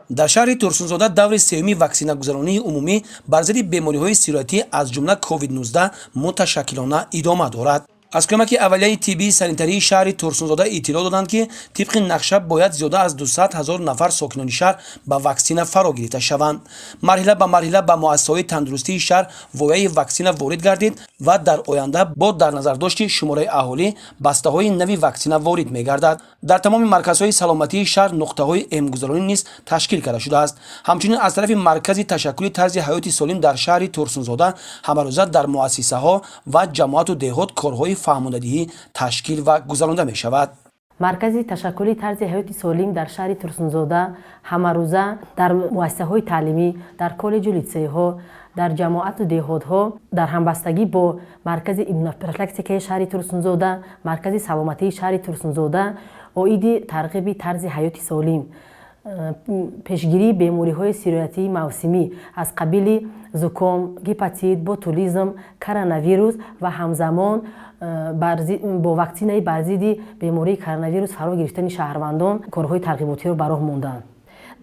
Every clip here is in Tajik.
Дар шаҳри Турсунзода даври сеюми ваксинагузаронии умумӣ бар зидди бемориҳои сироятӣ, аз ҷумла COVID-19, муташаккилона идома дорад. Аз кӯмаки аввалияи тиббии санитарии шаҳри Турсунзода иттилоъ доданд, ки тибқи нақша бояд зиёда аз 200 ҳазор нафар сокинони шаҳр ба ваксина фаро гирифта шаванд. Марҳила ба марҳила ба муассисаҳои тандурустии шаҳр вояи ваксина ворид гардид ва дар оянда бо дар назардошти шумораи аҳолӣ бастаҳои нави ваксина ворид мегардад. Дар тамоми марказҳои саломатии шаҳр нуқтаҳои эмгузаронӣ низ ташкил карда шудааст. Ҳамчунин аз тарафи маркази ташаккули тарзи ҳаёти солим дар шаҳри Турсунзода ҳамарӯза дар муассисаҳо ва ҷамоату деҳот корҳои фаҳмондадиҳӣ ташкил ва гузаронда мешавад. Маркази ташаккули тарзи ҳаёти солим дар шаҳри Турсунзода ҳамарӯза дар муассисаҳои таълимӣ, дар коллеҷу литсейҳо, дар ҷамоату деҳотҳо дар ҳамбастагӣ бо маркази иммунопрофилактикаи шаҳри Турсунзода, маркази саломатии шаҳри Турсунзода оиди тарғиби тарзи ҳаёти солим, пешгирии бемориҳои сироятии мавсимӣ аз қабили зуком, гепатит, ботулизм, коронавирус ва ҳамзамон бо ваксинаи бар зидди бемории коронавирус фаро гирифтани шаҳрвандон корҳои тарғиботиро ба роҳ монданд.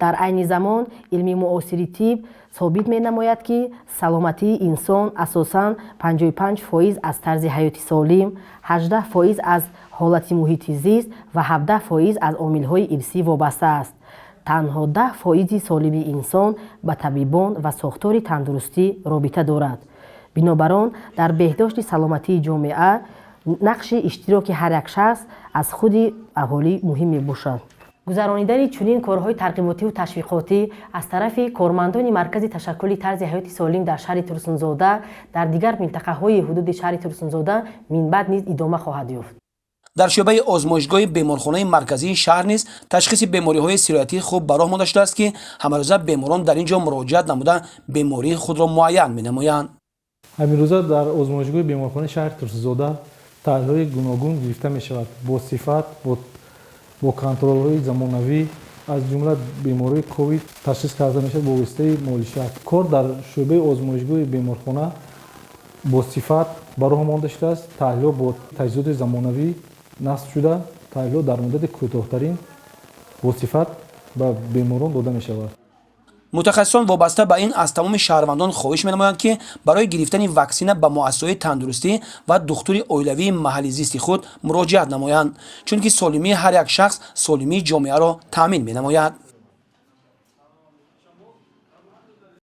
Дар айни замон илми муосири тиб собит менамояд, ки саломатии инсон асосан 55% аз тарзи ҳаёти солим, 18% аз ҳолати муҳити зист ва 17% аз омилҳои ирсӣ вобаста аст. Танҳо 10 фоизи солимии инсон ба табибон ва сохтори тандурустӣ робита дорад. Бинобар он дар беҳдошти саломатии ҷомеа нақши иштироки ҳар як шахс аз худи аҳолӣ муҳим мебошад. Гузаронидани чунин корҳои тарғиботиву ташвиқотӣ аз тарафи кормандони маркази ташаккули тарзи ҳаёти солим дар шаҳри Турсунзода дар дигар минтақаҳои ҳудуди шаҳри Турсунзода минбаъд низ идома хоҳад ёфт. Дар шӯъбаи озмоишгоҳи беморхонаи марказии шаҳр низ ташхиси бемориҳои сироятӣ хуб ба роҳ монда шудааст, ки ҳамарӯза беморон дар ин ҷо муроҷиат намуда, бемории худро муайян менамоянд. Ҳаминрӯза дар озмоишгоҳи беморхонаи шаҳри Турсунзода таҳлилҳои гуногун гирифта мешавад бо сифат, бо контролҳои замонавӣ, аз ҷумла бемории ковид ташхис карда мешавад бо воситаи молишак. Кор дар шӯъбаи озмоишгоҳи беморхона бо сифат ба роҳ монда шудааст. Таҳлилҳо бо таҷҳизоти замонавӣ насб шуда, таҳлилҳо дар муддати кӯтоҳтарин бо сифат ба беморон дода мешавад. Мутахассисон вобаста ба ин аз тамоми шаҳрвандон хоҳиш менамоянд, ки барои гирифтани ваксина ба муассисаҳои тандурустӣ ва духтури оилавии маҳалли зисти худ муроҷиат намоянд, чунки солимии ҳар як шахс солимии ҷомеаро таъмин менамояд.